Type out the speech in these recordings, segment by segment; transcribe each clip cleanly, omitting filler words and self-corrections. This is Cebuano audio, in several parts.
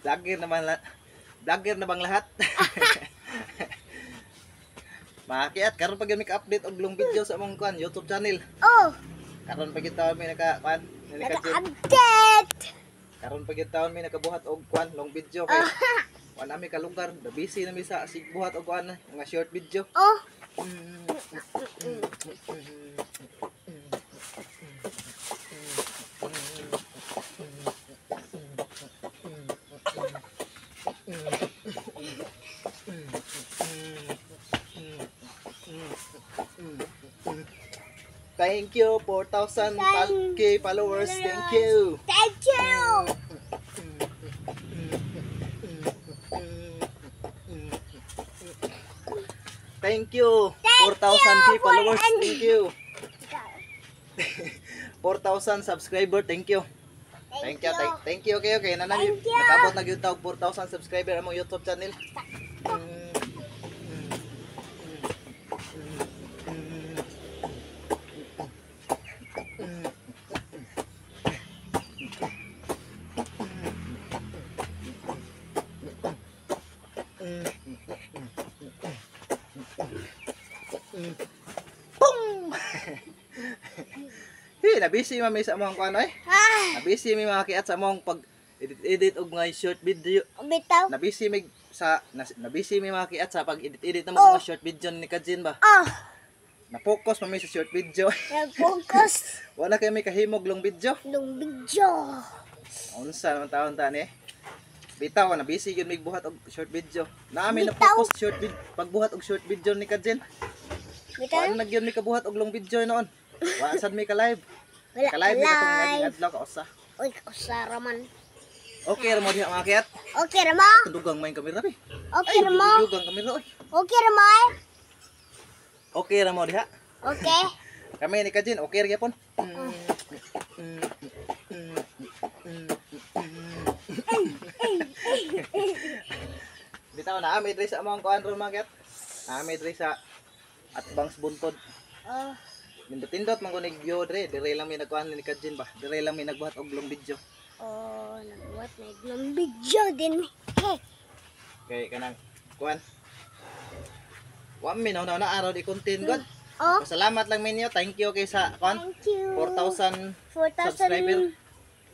Vlogger naman vlogger na bang lahat? Mga karon pag mi ka-update og long video sa among kuan YouTube channel. Oh, Karon pag taon mi naka kuan, naka-update. Karon pag taon mi nakabuhat og kuan long video kay kuan nami ka lugar, da busy na mi sa sigbuhat og kuan mga short video. Oh. Thank you 4,000 K followers. Thank you. Thank you. Thank you. 4,000 K followers. Thank you. 4,000 subscriber. Thank you. Thank you. Thank you. Okay. Nanami, Thank you. nakabot na gyud tawag 4,000 subscriber among YouTube channel. Pung! Hey, nabisi mami sa among kuan oy. Ah, Nabisi mi mga kiat sa among pag edit edit og mga short video. Bitaw. Nabisi mi sa nabisi mi mga kiat sa pag edit edit ng mga short video ni Kajin ba. Oh, Na-focus mami sa short video. nag-focus Wala kay mi kahimog long video. nung video. Unsa naman taon ta ni? Bitaw na busy gyud mig buhat og short video. Naami na Bitaw. focus short video pagbuhat og short video ni Kajin. Bitaw. Wala na gyud mi kabuhat og long video noon. Wa sad mi ka live. Wala Ka live mi katong live. adlaw ka usa. Uy, usara man. Okay ra mo diha mga kiat. Okay ra mo? Tundugang may kamera bi. Okay ra mo? Dugang kamera oy. Okay ra mo? Okay ra mo diha. Okay. Kami ni Kajin, okay ra gyapon. Bitaw na ami diri sa among kuan ron mga kiat. Ami diri sa Atbangs Buntod. Oh, Nindot-indot man kunig view diri, diri lang mi nagkuan ni Kajin ba. Diri lang mi nagbuhat og long video. Oh, nagbuhat na ng video din. Hey, Kay kanang kuan. Wa mi na na araw di content god. Oh, Pasalamat lang minyo. Thank you kay sa kuan thank you. 4,000 4,000 subscriber.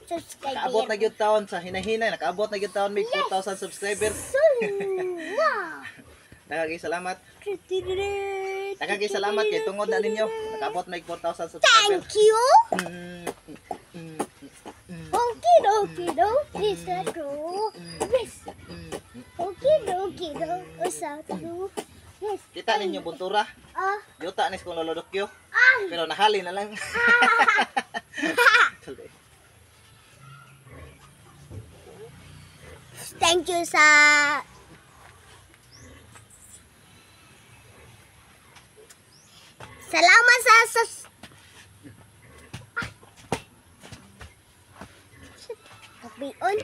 Subscriber. Nakaabot na gyud taon sa hinahinay, nakaabot na gyud taon mig 4,000 subscriber. Wow. Daghang salamat. Daghang salamat kay tungod na ninyo. Nakaabot mig 4,000 subscriber. Thank you. Okie dokie do, Mr. Do. Yes. Okie dokie do, Mr. Do. Yes. Kita ninyo buntura. Ah, Yuta ni kong lolo Dokyo. Ah. Pero nahali na lang. Thank you sa Salamat sa sus. Kapion.